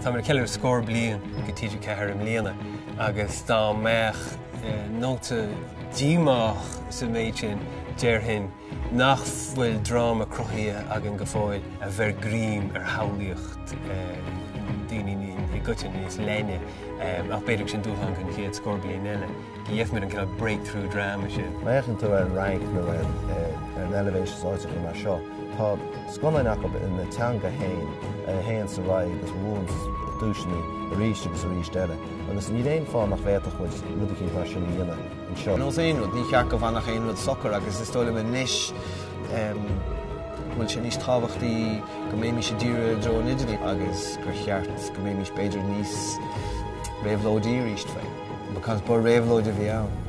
Táimid ag ceiliúradh scór bliain de TG4 i mbliana agus dá mbeadh nóta díomách sa méid sin, déarfainn nach bhfuil dráma cruthaithe againn go fóill a bheir greim ar shamhlaíocht daoine i gcoitinne níos leithne, ach b'fhéidir sin dúshlán don chéad scór bliain eile, go bhfaighimid an cineál breakthrough drama sin. Má fhéachann tú ar an Fhrainc nó ar an Eilvéis is áiteacha mar seo, tá scannáin acu ina teanga féin a théann ar aghaidh agus a bhuann duaiseanna arís agus arís eile agus níl aon fáth nach bhféadfadh muid rud eicínt mar sin a dhéanamh. anseo. Ar nós aon rud, ní cheart go bhfanfadh aon rud socair agus is dóigh liom anois go bhfuil sé níos tábhachtaí go mbeimis ag díriú i dtreo an idirlín agus gur cheart go mbeimis b'fhéidir níos réabhlóidí arís faoi. Because ba réabhlóid a bhí ann.